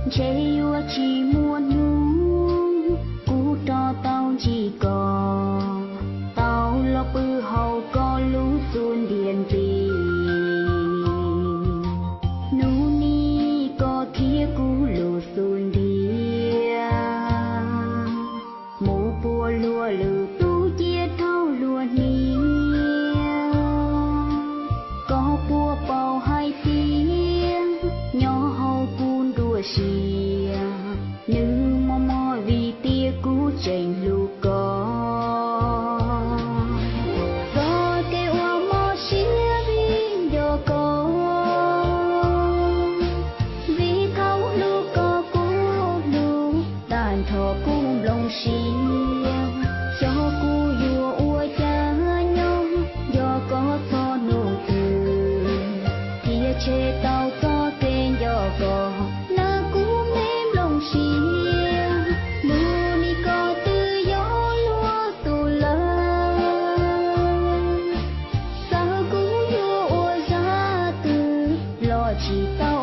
Ntshe yuav tsis muaj hnub kuv rov tau ntsib koj, tau los pw hauv koj lub xub ntiag nti. Hnub nim koj khiav kuv lub xub ntiag mus puag luag lwm tus cia dhau luag hniav. Koj puas paub hais tias nyob hauv kuv nruab siab, nws mos mos vim tias kuv tseem hlub koj. Txoj kev uas mob siab vim nco koj, vim thaum hlub koj kuv hlub tag nrho kuv nplooj siab. Xyov kuv yuav ua cas nyob nco koj txog hnub twg, thiaj tshem tau txoj kev nco koj nawb kuv me nplooj siab. Hnub nim koj twb yog luag tus lawm, txawm kuv yuav ua zaj twg los tsis tau